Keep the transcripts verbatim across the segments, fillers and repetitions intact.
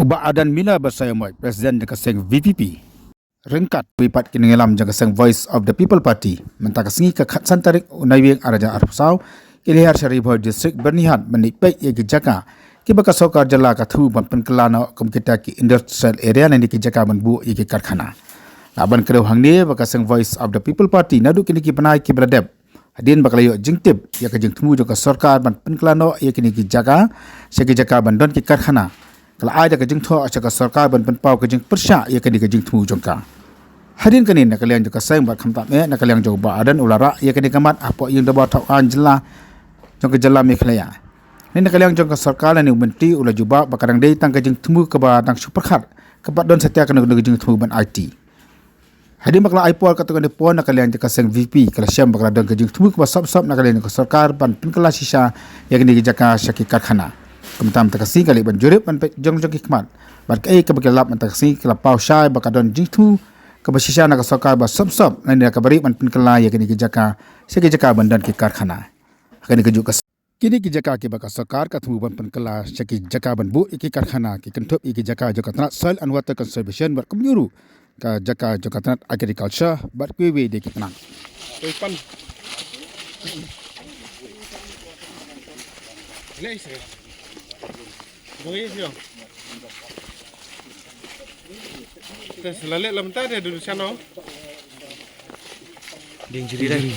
Bah Adan Miller Basaiawmoit, President jong ka seng V P P, ryngkat bad ki nongïalam jong ka seng Voice of the People Party, mynta ka sngi ka khatsan tarik u Naiwieng ar hajar arphew saw, ki la hiar sha Ri Bhoi District Byrnihat ban leit peit ïa ki jaka kiba ka sorkar jylla ka thmu ban pynkylla noh kum kita ki industrial area lane ki jaka ban buh ïa ki karkhana. La ban kdew hangne ba ka seng Voice of the People Party naduh kine ki bnai kiba la dep, hadien ba ka la ïoh jingtip ïa ka jingthmu jong ka sorkar ban pynkylla noh ïa kine ki jaka sha ki jaka ban don ki karkhana, ka la ai da ka jingthoh sha ka sorkar ban pynpaw ka jingpyrshah ïa kane ka jingthmu jong ka. Hadien kane, na ka liang jong ka seng bad khamtam eh na ka liang jong u Bah Adan u la rah ïa kane ka mat hapoh ïing dorbar thaw aiñ jylla jong ka jylla Meghalaya. Hynrei na ka liang jong ka sorkar lane u myntri u la jubab ba ka dang dei tang ka jingthmu kaba dang shu pyrkhat, kaba don satia kano kano ka jingthmu ban aiti. Hadien ba ka la ai por katto katne por, na ka liang jong ka seng V P P ka la shem ba ka la don ka jingthmu kaba sop sop na ka liang jong ka sorkar ban pynkylla shisha ïa kine ki jaka sha ki karkhana. Kumta mynta ka sngi ka leit ban jurip ban peit jong jong ki khmat, bad kaei kaba ki la lap mynta ka sngi ka la paw shai ba ka don jingthmu kaba shisha na ka sorkar ba sop sop lane kaba rieh ban pynkylla ïa kine ki jaka sha ki jaka ban don ki karkhana. Ha kane kajuh ka Kine ki jaka kiba ka sorkar ka thmu ban pynkylla sha ki jaka ban buh ïa ki karkhana ki kynthup ïa ki jaka jong ka tnat Soil and Water Conservation bad kumjuh ruh ka jaka jong ka tnat Agriculture bad kiwei kiwei de ki tnat. Te selalit lam ta de dulu sana. Ding jiri dai.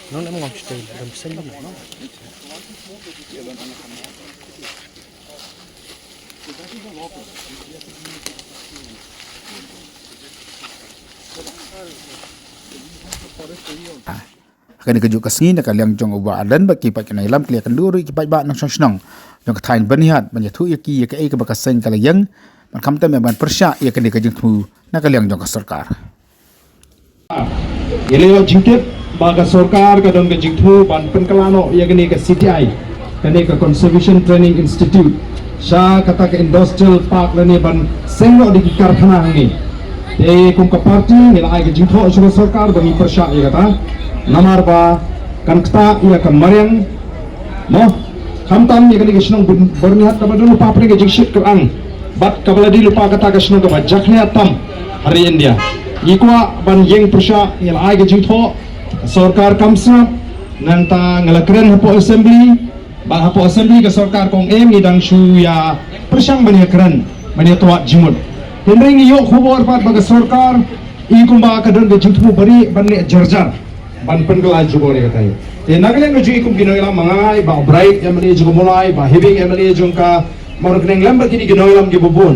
Nong nam ngam stai dam sen dam no. Ha kane kajuh ka sngi na ka liang jong u Bah Ardent bad ki paid ki nongïalam ki la ïakynduh ruh ïa ki paidbah nongshong shnong jong ka thaiñ Byrnihat ban ïathuh ïa ki ïa kaei kaba ka seng ka la ïeng ban khamtam ïa ban pyrshah ïa kane ka jingthmu na ka liang jong ka sorkar. Ngi la ïoh jingtip ba ka sorkar ka don ka jingthmu ban pynkylla noh ïa kane ka C T I, kane ka Conservation Training Institute, sha kata ka Industrial Park lane ban seng noh da ki karkhana hangne. Te kum ka party ngi la ai ka jingthoh sha ka sorkar ba ngin pyrshah ïa kata, namar ba kan ktah ïa ka mariang, mo, khamtam ïa kane ka shnong Byrnihat kaba don lypa pdeng ka jingshit kyrang bad kaba la dei lypa kata ka shnong kaba jakhlia tam ha ri India. Ngi kwah ban ïeng pyrshah, ngi la ai ka jingthoh, ka sorkar kam sngap. Nangta nga la kren hapoh assembly, bad hapoh assembly ka sorkar ka ong em, ngi dang shu ïa pyrshang ban ïa kren, ban ïa twad jingmut. Hynrei ngi ïoh khubor pat ba ka sorkar i kumba ka don ka jingthmu bari ban leh jar jar ban pynkylla jubor ïa katai. Te na ka liang ka jong i kum ki nongïalam, ma nga, i Bah Bright, M L A jong ka Mawlai, Bah Hebing, M L A jong ka Mawryngkneng, lem bad kine ki nongïalam kiba bun,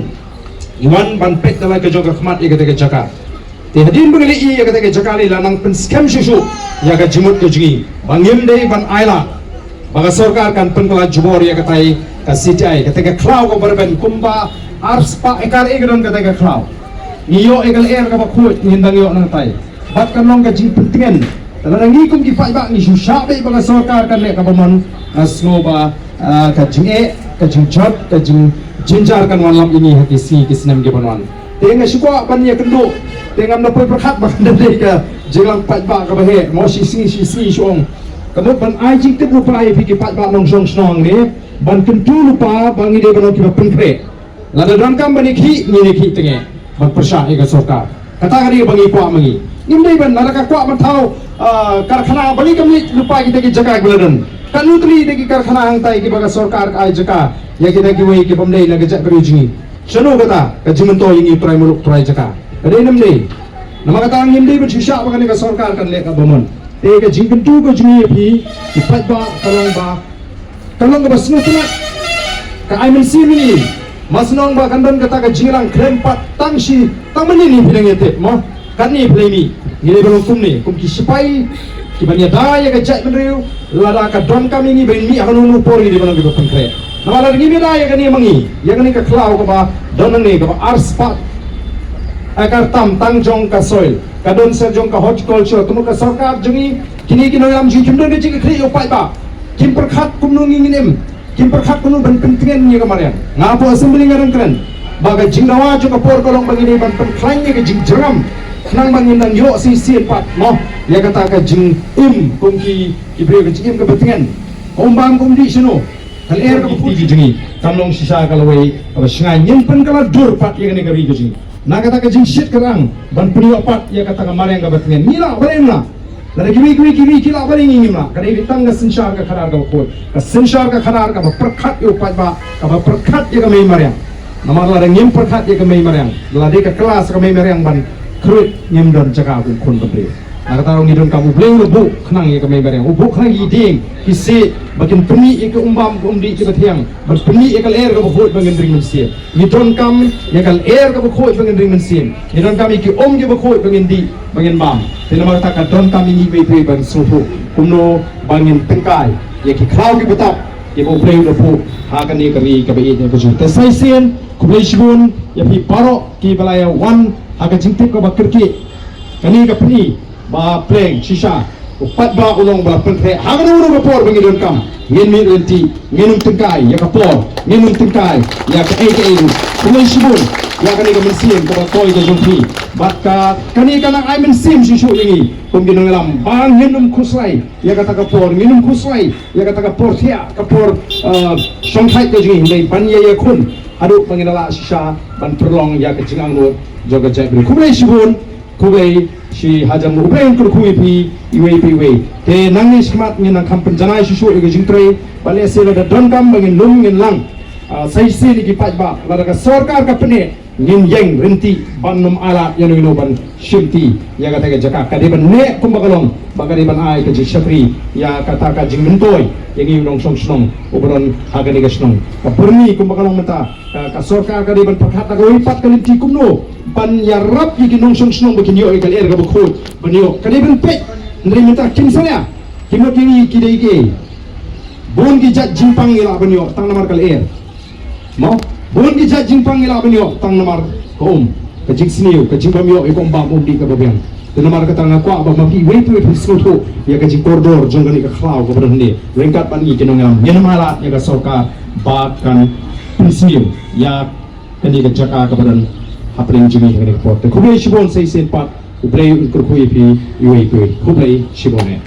i wan ban peit da la ka jong ka khmat ïa kata ka jaka. Te hadien ba ngi la ïoh ïa kata ka jaka, ngi la nang pynskhem shuh shuh ïa ka jingmut ka jong i ba ngim dei ban ailad ba ka sorkar kan pynkylla jubor ïa katai ka C T I, kata ka khlaw kaba rben kumba arspah ekar eh ka don kata ka khlaw. Ngi ïoh ïa ka lyer kaba khuid, ngin dang ïoh nangtai. Bad kan long ka jingpyntngen. Te lada ngi kum ki paidbah ngi shu shah beit ba ka sorkar kan leh kaba mon, nga sngew ba, ah, ka jingeh, ka jingjot, ka jingjynjar kan wanlam ïa ngi ha ki sngi ki snem kiban wan. Te nga shu kwah ban ïakynduh, te ngam da poi pyrkhat ba kan dei ka jingïalang paidbah kaba heh, mo, shi sngi shi sngi shu ong. Ka mut ban ai jingtip lypa ïa phi ki paidbah nongshong shnong ne, ban kyntu lypa ba ngi dei ban long kiba pynkhreh. Lada donkam ban ïakhih, ngin ïakhih tyngai ban pyrshah ïa ka sorkar. Kata ka dei ba ngi kwah ma ngi. Ngim dei ban, lada ka kwah ban thaw, ah, karkhana, balei kam leit lypa kita ki jaka kiba la don. Katno tylli de ki karkhana hangtai kiba ka sorkar ka ai jaka ïa kita kiwei kibym dei na ka jaitbynriew jong ngi. Shano kata ka jingmyntoi ïa ngi u trai muluk trai jaka? Ka dei ne ym dei? Namar kata ngim dei ban shu shah ba kane ka sorkar kan leh kaba mon. Te ka jingkyntu ka jong ngi ïa phi ki paidbah ka long ba Ka long kaba sngewtynnat. Ka ai mynsiem ïa ngi. Mar shu ong ba kan don kata ka jingïalang khlem pat tang shi, tang mynnin phi dang ïatip, mo. Katne phi la mih. Ngi dei ban long kumne, kum ki shipai kiban ïada ïa ka jaitbynriew. Lada ka donkam ïa ngi ban mih ha kano kano por, ngi dei ban long kiba pynkhreh. Namar lada ngim ïada ïa kane ma ngi, ïa kane ka khlaw kaba don hangne kaba arspah ekar tam tang jong ka soil, ka don sha jong ka horticulture, te mo ka sorkar jong ngi, kine ki nongïalam jong ngi kim don ka jingkyrkhu ïa u paidbah. Kim pyrkhat kumno ngi ngin im. Kim pyrkhat kumno ban pyntngen ïa ka mariang. Nga hapoh assembly nga dang kren ba ka jingdawa jong ka por ka long ba ngi dei ban pynkhlaiñ ïa ka jingjrngam khnang ba ngin nang ïoh shisien pat, mo, ïa kata ka jingim kum ki, ki briew, ka jingim kaba tngen. Ka um bam ka um dih shano. Ka lyer kaba khuid ka jong ngi kam long shisha ka lawei kaba shngaiñ, ngin pynkylla dur pat ïa kane ka ri ka jong ngi na kata ka jingshit ka rang ban pynïoh pat ïa kata ka mariang kaba tngen. Ngi lah balei ngim lah? Lada kiwei kiwei ki ri ki lah, balei ngi ngim lah? Ka dei tang ka synshar ka khadar kaba khuid, ka synshar ka khadar kaba pyrkhat ïa u paidbah, kaba pyrkhat ïa ka mei mariang. Namar lada ngim pyrkhat ïa ka mei mariang, lada ka klas ka mei mariang ban khreh, ngim don jaka kum khun bynriew. Na kata ruh ngi donkam U Blei u la buh khnang ïa ka mei mariang, u buh khnang ïa ki dieng ki siej ba kin pynmih ïa ka um bam ka um dih kaba thiang, ban pynmih ïa ka lyer kaba khuid ba ngin ring mynsiem. Ngi donkam ïa ka lyer kaba khuid ba ngin ring mynsiem. Ngi donkam ïa ki um kiba khuid ba ngin dih, ba ngin bam. Te namar kata ka donkam ïa ngi iwei pa iwei ban sngewthuh kumno ba ngin tyngkai ïa ki khlaw kiba tap kiba U Blei u la buh ha kane ka ri kaba ïeit ïa ka jong ngi. Te sa shisien khublei shibun ïa phi baroh kiba la ïa wan ha ka jingtip kaba kyrkieh. Kane ka pyni ba pleng shisha u paidbah u long ba la pynkhreh ha kano kano ka por ba ngi donkam. Ngin mih ryntih, ngin ym tyngkai ïa ka por, ngin ym tyngkai ïa kaei kaei ruh. Khublei shibun ïa kane ka mynsiem kaba toi ka jong phi. Bad ka kane ka nang ai mynsiem shisha ïa ngi kum ki nongïalam ba ngin ym khuslai ïa kata ka por, ngin ym khuslai ïa kata ka por thiah, ka por, eh, shongthait ka jong ngi, hynrei ban ïa ïakhun haduh ba ngin lah shisha ban pynlong ïa ka jingangnud jong ka jaitbynriew. Khublei shibun. Khublei shi hajar nguh. U Blei un kyrkhu ïa phi iwei pa iwei. Te nangne shakhmat ngin nang kham pynjanai shuh shuh ïa ka jingtrei. Ba lehse lada donkam ba ngin lum ngin lang, ah, sa shisien ïa ki paidbah, lada ka sorkar ka pynneh, ngin ïeng ryntih ban ym ailad ïano ïano ban shimti ïa kata ka jaka. Ka dei ban neh kumba ka long, ba ka dei ban ai ka jingshakri ïa kata ka jingmyntoi ïa ngi u nongshong shnong uba don ha kane ka shnong. Ka byrni kumba ka long mynta, ka, ka sorkar ka dei ban pyrkhat da kawei pat ka lynti kumno ban ïarap ïa ki nongshong shnong ba kin ïoh ïa ka lyer kaba khuid ban ïoh. Ka dei ban peit, hynrei mynta kim salia, ki mut ïa ngi ki dei kiei? Bun ki jait jingpang ngi lah ban ïoh tang namar ka lyer. Mo, bun ki jait jingpang ngi lah ban ïoh tang namar ka um, ka jingsniew, ka jingbym ïoh ïa ka um bam um dih kaba biang. Te namar kata nga kwah ba ma phi iwei pa iwei phi sngewthuh ïa ka jingkordor jong kane ka khlaw kaba don hangne. Ryngkat bad ngi ki nongïalam, ngin ym ailad ïa ka sorkar ba kan pynsniew ïa kane ka jaka kaba don hapdeng jong ngi ha kane ka por. Te khublei shibun sa shisien pat, U Blei un kyrkhu ïa phi iwei pa iwei. Khublei shibun eh.